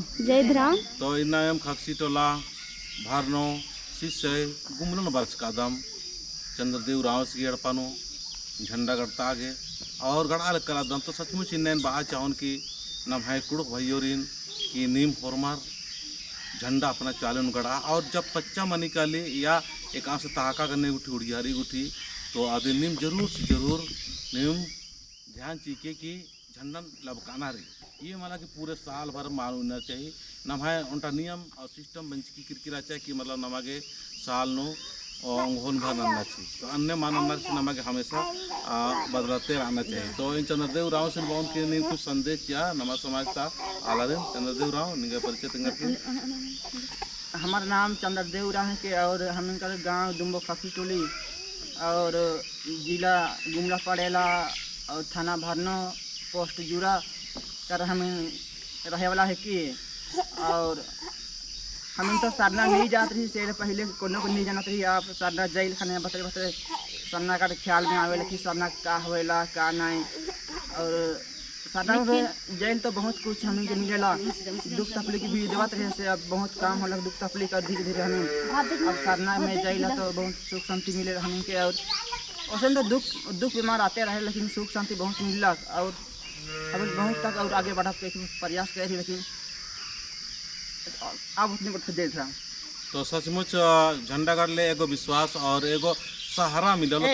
जय धराम। तो इनायम खक्सी टोला भारनो शिष्य गुमलन बरस कादम चंद्रदेव राव से अड़पानो झंडा गड़ता आगे और गड़ा कला दम। तो सचमुच इन्नैन बा चाहन की नम है कुड़ुक भैयोरिन की नीम होरमार झंडा अपना चालन गड़ा और जब पच्चा मनी काली या एक से तहाका करने उठी उड़ियारी उठी तो आदि नीम जरूर से जरूर नीम ध्यान चीके कि झंडन लबकाना रही। ये माला कि पूरे साल भर मानना चाहिए नम है उनका नियम और सिस्टम बंच की किरकिरा चाहे कि मतलब नमागे साल नो और अंगोन भर नन्ना चाहिए तो अन्य मानना नमागे हमेशा बदलते रहना चाहिए। तो इन चंद्रदेव राव से बाउन के लिए कुछ संदेश या नमा समाज था आलादीन चंद्रदेव राव निगे परिचय तिंगर। हमारा नाम चंद्रदेव राव है के और हम इनका गांव दुम्बो खसी टोली और जिला गुमला पड़ेला और थाना भरनो पोस्ट जुरा कर हम रहे वाला है कि और हम तो सरना नहीं जात रही से पहले कोनो को नहीं जानत रही। आप सरना जाइल खाने बतरे बतरे सरना का ख्याल में आवेला कि सरना का होएला का नहीं और सरना में जाइल तो बहुत कुछ हमें के मिलेला, दुख तकलीफ भी देवत रहे से अब बहुत काम होला दुख तकलीफ और धीरे धीरे हमें अब सरना में जाइला तो बहुत सुख शांति मिले हमें के और वैसे तो दुख दुख बीमार आते रहे लेकिन सुख शांति बहुत मिलक और हम बहुत तक और आगे बढ़ा के प्रयास करे लेकिन अब उतने को दे था। तो सचमुच झंडा गढ़ ले एगो विश्वास और एगो सहारा मिलल।